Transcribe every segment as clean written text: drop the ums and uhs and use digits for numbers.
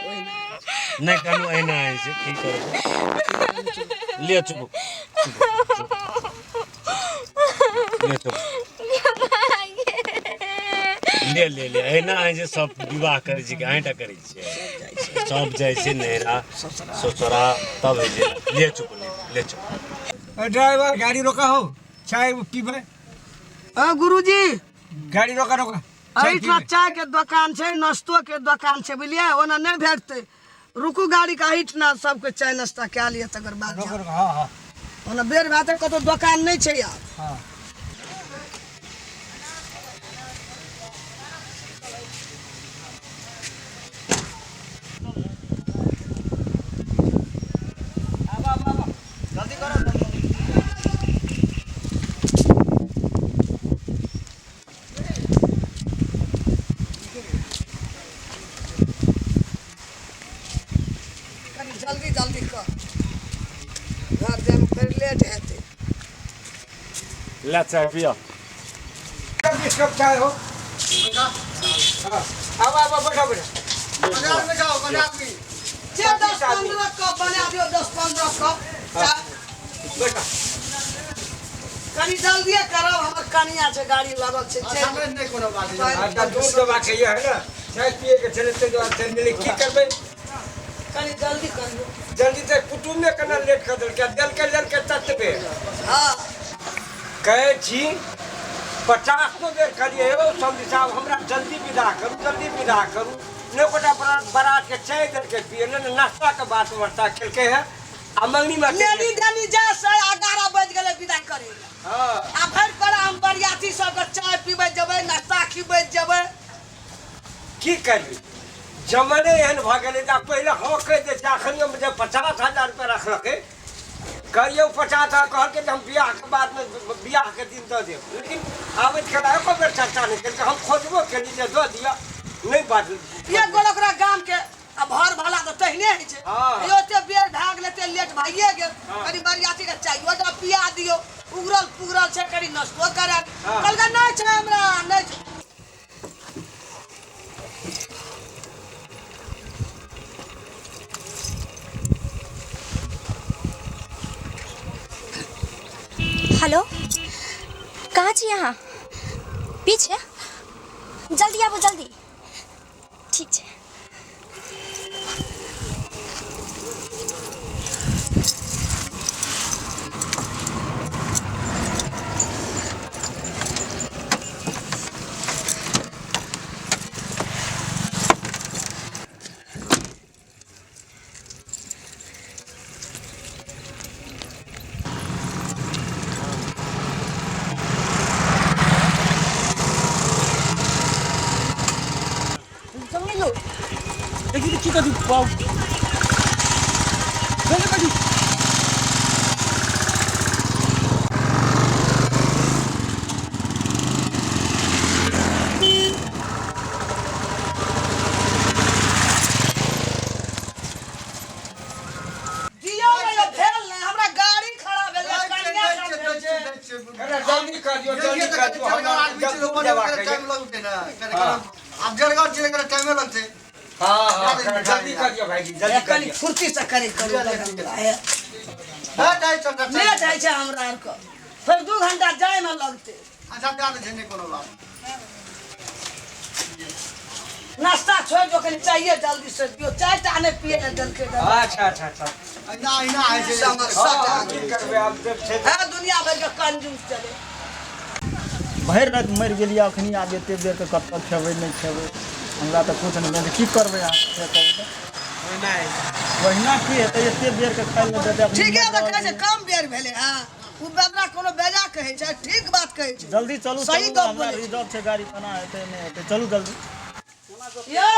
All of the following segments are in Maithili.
नहि कानू, एहिना होइ छै, की करबै। ले चुप, चुप, ले चुप, ले ले ले। एहिना होइ छै, सब विवाह करै छै कि अहींटा करै छियै? सब जाइ छै नैहरा ससुरा तब होइ छै। ले चुप, ले ले चुप। ड्राइवर, गाड़ी रोका हो, चाय पीबै। अ गुरुजी, गाड़ी रोका, रोका। एहिठाम चाय के दोकान छै, नाश्तो के दोकान छै, बुझलियै? ओना नहि भेटतै। रुकू गाड़ी के एहिठिना, सबके चाय नाश्ता कए लिअ तकर बाद रोको। जाउ। रोको, हाँ हाँ। ओना बेर भए जेतै, कतौ दोकान नहि छै आब। हाँ। कनि जल्दी जल्दी कर, घर जाइमे फेर लेट हेतै। ले चाय पिया। बीस कप चाय हो। हाँ, आब आब, बैठो बैठो। बाजार में जाओ, बाजार में। जे 10-15 कप बना दियौ, 10-15 कप चाय। बैठो। कनि जल्दिए करब, हमर कनिया छै गाड़ी लगल छै। अच्छा, नहीं नहीं, कोनो बात नहीं। अच्छा, दूर दबा के ये है ना, चाय पिए के चले ते जो चल मिले, की करबै? कनि जल्दी करियौ। जल्दी से कुटुम्ब में कना लेट कर देलकै, देलकै देलकै ततबे। हाँ। कहै छी 50 बेर कहलियै, यौ समधी साहब, हमरा जल्दी विदा करू, जल्दी विदा करू। नहि गोटा बारात के चाय देलकै पिए ले, ने नाश्ता के बात वार्ता केलकै है आ मंगनी में लेनी देनी जा 11:30 बजि गेलै विदा करै लए। हाँ। आ भरि पर हम बरियाती सबके चाय पीबै जेबै, नाश्ता खिबै जेबै। की करबै, जमाने एहन भऽ गेलै जे आब पहिले हँ कहि दै छै। अखन जे 50,000 रुपया रखलकै, कहियो 50,000 कहलकै जे हम बियाहके बादमे, बियाहके दिन दऽ देब, लेकिन आबैत कला एको बेर चर्चा नहि केलकै। हम खोजबो केली जे दऽ दिअ, नहि बाजल। एक गोल ओकरा गाम के आ भर भला तऽ तहिने होइ छै। हाँ। यौ, एते बेर भए गेलै, एते लेट भइए गेल। हाँ। कनि बरियाती के चाइयो तऽ पिया दियौ, उगरल पुगरल छै, कनि नाश्तो करा। हाँ। कहलकै नहि छै हमरा, नहि छै। हेलो, कहाँ छी अहाँ? पीछे जल्दी आबू, जल्दी। ठीक छै। देखी तऽ की कथी बाउ, जल्दी कथी। दियौ ने यौ, भेल नहि, हमरा गाड़ी खराब भेल, कनिया खराब भेल छै। कने जल्दी कर दियौ, जल्दी कर दियौ, हमरा जल्दी जबाक है। टाइम लगतै ने, आब जरगांव छियै, टाइमे लगतै। हाँ हाँ, कने जल्दी कर दियौ भाईजी, जल्दी कर कनि दियौ। फुर्ती से करै करू। हँ, जाइ चल। लेट होइ छै हमरा आरके, फेर 2 घंटा जायमे लगतै। अच्छा, दए दै छै, नहि कोनो बात। नाश्ता छोड़ि दियौ, कनि चाहिए जल्दी से दियौ। चाय टा नहि पियै लए देलकै। अच्छा अच्छा अच्छा। अहिना अहिना होइ छै। समस्या। हाँ, की करबै आब जब छै। है, दुनिया भरिके कंजूस चले। भरि राति मरि गेलियै, अखनी आब एते बेरके कतऽ खेबै, नहि खेबै, हमरा तऽ किछु नहि भेल। की करबै अहाँ से कहू तऽ? ओहिना की हेतै, एते बेरके खाइ लए देतै अखनी? ठीके मरि तऽ रहल कहै छै, छी। कम बेर भेलै। हँ, ओ बेदरा कोनो बेजा कहै छै, ठीक बात कहै छै। जल्दी चलू। सही चलू गप हमरा बोलै छै। रिजर्व छै गाड़ी, केना हेतै नहि हेतै, चलू जल्दी। यौ,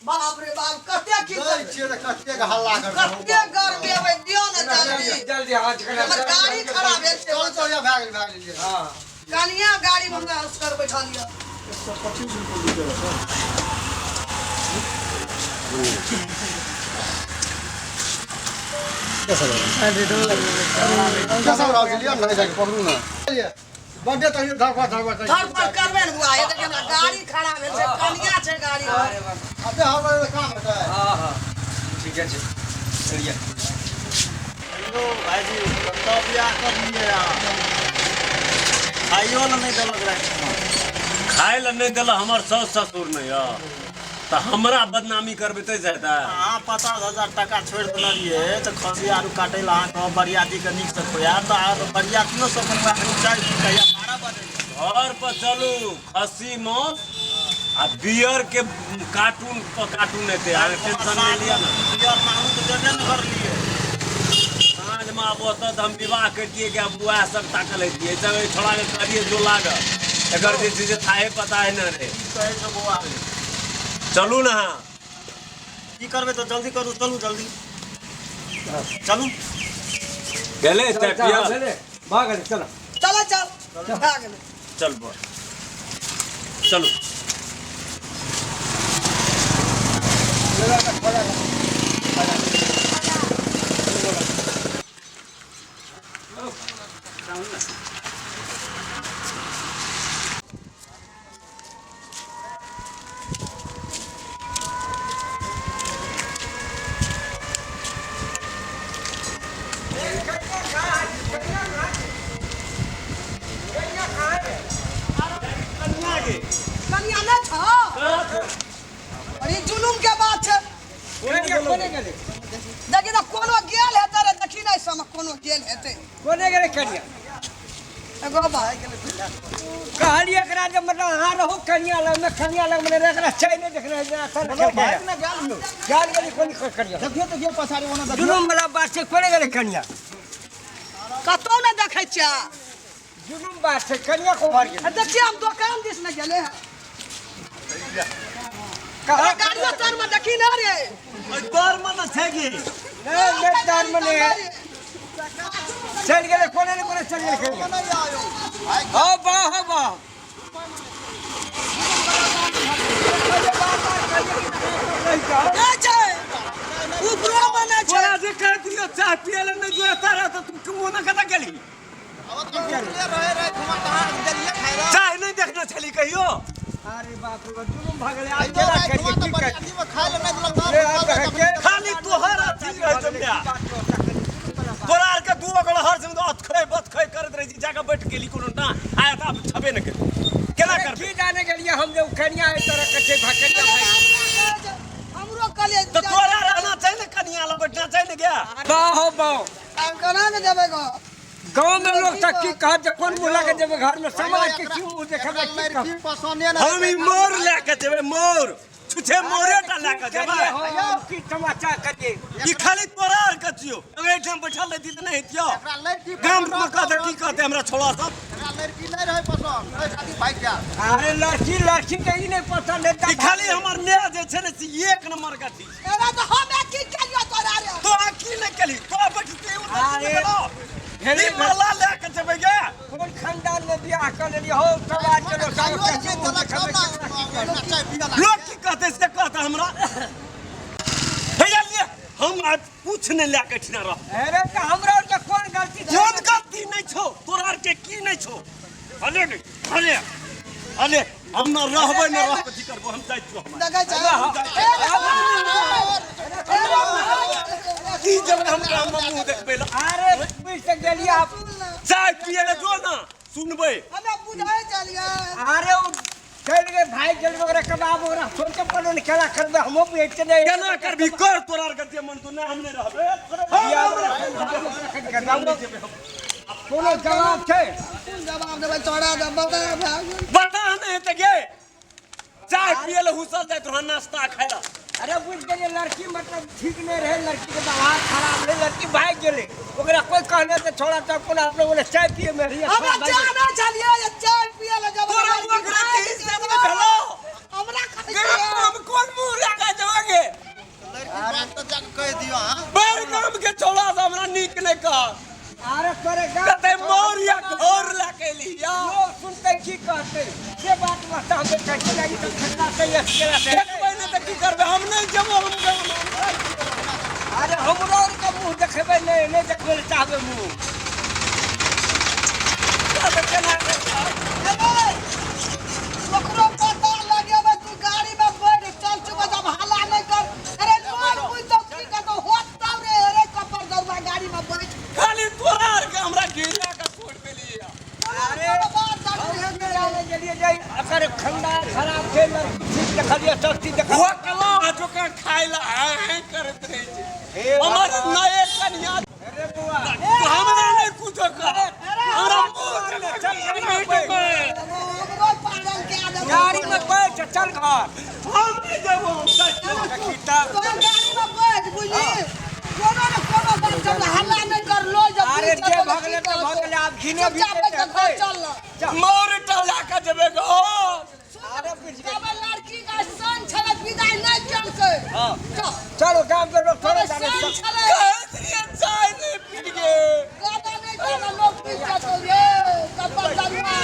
बाप रे बाप, कते की दै करबै? छियै तऽ कतेक हल्ला करबै। कते गर्मी अबै, दियौ ने जल्दी। जल्दी हाथ कने। हमर गाड़ी खराब भेल छै। चल चल, भए गेल, भए गेल। हाँ। कनिया गाड़ी में हमरा असगर बैठल यऽ। 125 रुपये लीटर है सर। कैसा रहो लिअ ने, जाके पकड़ू ने, बड्डे तहियो धरफड़ धरफड़। धरफड़ करबै ने बुआ, ये देखियौ हमरा गाड़ी खराब भेल छै, कनिया छै गाड़ी में। अबे हमरा काम हेतै। हाँ हाँ। ठीके छै, चलिए। हेलो भाईजी, कतऽ बियाह करलियै अहाँ? खाइयो लए नहि देलक रातिमे। खाय लए नहि देलक हमर साउस ससुर नहि यऽ तऽ हमरा बदनामी करबै तै से हेतै? अहाँ 50,000 टाका छोड़ि देने रहियै तऽ खस्सी आरू काटै लए अहाँके बरियातीके नीकसँ खुआयब, तऽ आब बरियातियो सब अपन एखन चाय पी कहिया 12 बजे घर पर चलू, खस्सी मांस आ बियर के कार्टून पर कार्टून हेतै, अहाँ टेंशन नहि लिअ ने। बियर मांगू तऽ देबे ने करलियै। साँझमे आब ओतऽ तऽ हम विवाह करितियै कि आब वएह सब ताकल हेतियै सब एहि छोड़ाके कहलियै जो लागल एकर जे छै से थाहे पता है ने रे। की कहै छौ बौआ रे? चलू ने अहाँ। की करबै तऽ जल्दी करू, चलू जल्दी चलू। गेलै चाय पिया? भेलै, भऽ गेलै, चलो। चल चल, भए गेलै। चल बस चलू। कनिया नहि छौ? अरे जुलुम के बात छै। कनिया कोने गेलै? देखी तऽ कोनो गेल हेतै रे, देखी नहि समय कोनो गेल हेतै। कोने गेलै कनिया? एगो भाइ गेलै। कहलियै एकरा जे मतलब अहाँ रहू कनिया लगमे, कनिया लगमे नहि रहै, एकरा चाय नहि देखने है, जेना सर बोलो, भागि ने गेल यौ। गेल गेलै कोन कनिया? देखियौ देखियौ पछाड़ी ओना देखियौ। जुलुम वाला बात छै, कोने गेलै कनिया? कतौ नहि देखै छियै। जुलुम बात छै, कनिया को भर गेलै। आ देखियै हम दोकान दिस नहि गेलै हँ। कहाँ? गाड़ियो तर में देखी ना रे। तर में तऽ छै की? नहि नहि, तर में नहि है। चलि गेलै कोने ने कोने चलि गेलै कनिया। हँ वाह, हँ वाह। नहि छै, ऊपरो मे नहि छै। तोरा जे कहै दियौ चाय पियै लए नहि जो तारा तऽ तू मोना कतऽ गेली? चाय नहि देखने छली कहियो? अरे बाप रे बाप, जुलुम भऽ गेलै। आब केना करियै, की करियै? खाली तोहर अथी रहै छौ म्या। तोरा आरके दू गो हर समय अतखै बतखै करैत रहै छी, जाकऽ बैठ गेली कोनो ना आया तऽ आब छबे नहि केली, केना अरे करबै? की जाने गेलियै हम जे ओ कनिया एहि तरह के छै, भकनिया भाई। हमरो कहलियै तऽ तोरा रहना चाही ने, कनिया लग बैठना चाही ने गे। वाह हो वाह। आब केना ने जेबै गो? गाँव में लोग तक की कहत जे कोन मुँह लऽ के जेबै घर में, समाज के की मुँह देखबै, की कहत? हम ई मोर लए कऽ जेबै, मोर छुछे मोरे टा लए कऽ जेबै। की समाचार करियै? ई खाली तोरा आर के छियौ, अगर एहिठाम बैठल रहिती तऽ नहि हेतियौ। गाम मे कहतै की कहतै हमरा छोड़ा सब? अरे लड़की लड़की के ई नहि पसंद हेतै। ई खाली हमर माय जे छै ने से एक नंबर के अथी छै। एना तऽ हम की केलियौ तोरा रे? तोरा की नहि केली, तोरा बैठते अरे, ई माला लए कऽ जेबै गे। कोन खानदान में बियाह कऽ लेलियै हौ? समाज के लोग सब के मुँह देखबै, केना की करबै? लोग की कहतै से कहतै हमरा। हे लिये, हम आज कुछ नहि लए कऽ एहिठिना रह। अरे तऽ हमरा आरके कोन गलती छै? कोन गलती नहि छौ तोरा आरके, की नहि छौ? अले गे, अले अले, हम न रहबै न रहबै, की करबो? हम जाइ छियौ। हम देखै छै की जेबै हम गाममे मुँह देखबै लए? अरे बुझि तऽ गेलियै आब। चाय पियै लए जो ने, सुनबै। हमे बुझै छलियै। अरे ओ चलि गेल, भागि गेल, ओकरा कबाब ओकरा सोचऽ पड़ल ने केना करबै, हमहूँ बुझै छियै नहि। केना करबी कर, तोरा आरके जे मन तो नहि, हम नहि रहबै। कोनो जवाब छै? कोन जवाब देबै तोरा? दे बता, भए गेल। बता नहि हेतै गे। चाय पियै लए हुसल जाइत रहऽ नाश्ता खाय लए। अरे बुझि गेलियै, लड़की मतलब ठीक नहि रहै, लड़कीके व्यवहार खराब रहै, लड़की भागि गेलै। ओकरा कोइ कहने तऽ छोड़ा तऽ कोनो अपने बोले चाय पिए में रहियै। हमरा जानै छलियै जे चाय पियै लए जेबै। तोरा ओकरा के हिसाब नहि भेलौ। हमरा कहै गाम छै हम कोन मुँह लए कऽ जेबै? बड़ गाम के छौड़ा सब हमरा नीक नहि कह। अरे तोरे गाम कते मोर या घर लए के एलिया। लोग सुनतै की कहतै से बात वास्ते हम कहै छियै ई सब ठंडा से केला से देखबै नहि तऽ की करबै? हम नहि जेबो, हम गाम। अरे हमरो आरके मुँह देखेबै नहि, नहि देखबै लए चाहबै मुँह। केना करबै? ओकरो पता लगेबै। तू गाड़ी में बैठ, चल चुका, जब हल्ला नहीं कर। अरे लोग बुझतो की कहतो? गिरा के छोड़ देलियै। अरे हम नहि गेलियै जे एकर खानदान खराब छै, लड़की ठीक देखलियै, सब चीज देखलियै। वो कला जोका खाय ला हैं हैं करैत रहै छै। हे हमर भगवान। नए कनिया। अरे बौआ, हमरा नहि कुछो कह, हमरा मुँह चल, नहीं देबै। हमरो पागल कए देलकै। गाड़ी में बैठ, चल घर। हम नहि जेबो, हम सच। देखी तब। तोहर गाड़ी में बैठ, बुझली? कोनो ने कोनो बात सब हल्ला नहि कर लो जब। अरे जे भगले तऽ भगले, आब घिने भी चुपचाप बैठ कऽ घर चल न। मोर टला के जेबै घर। अरे पीछे। तब लड़की के सन छलै, विदाई नहि केलकै। हाँ। चल। चलो, गाम के लोग थोड़े तब जाने सन सब। छलै। कहैत रहियै चाय नहि पी गे। गाना नहि गाना, लोक पी जेतौ रे कब्बर दरुआ।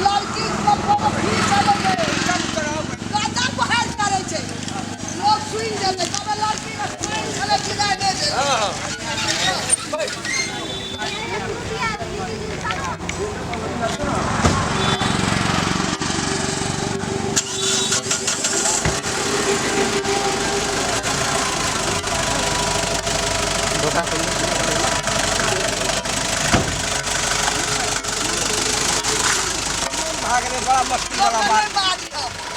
लड़की के कोनो फी छलै रे। गाना बहार करै छै, लोक सुनि जेतै। तब लड़की के सन छलै, विदाई नहि देलकै। भागले बड़ा मुश्किल वाला लोक बात। नहि बाजब।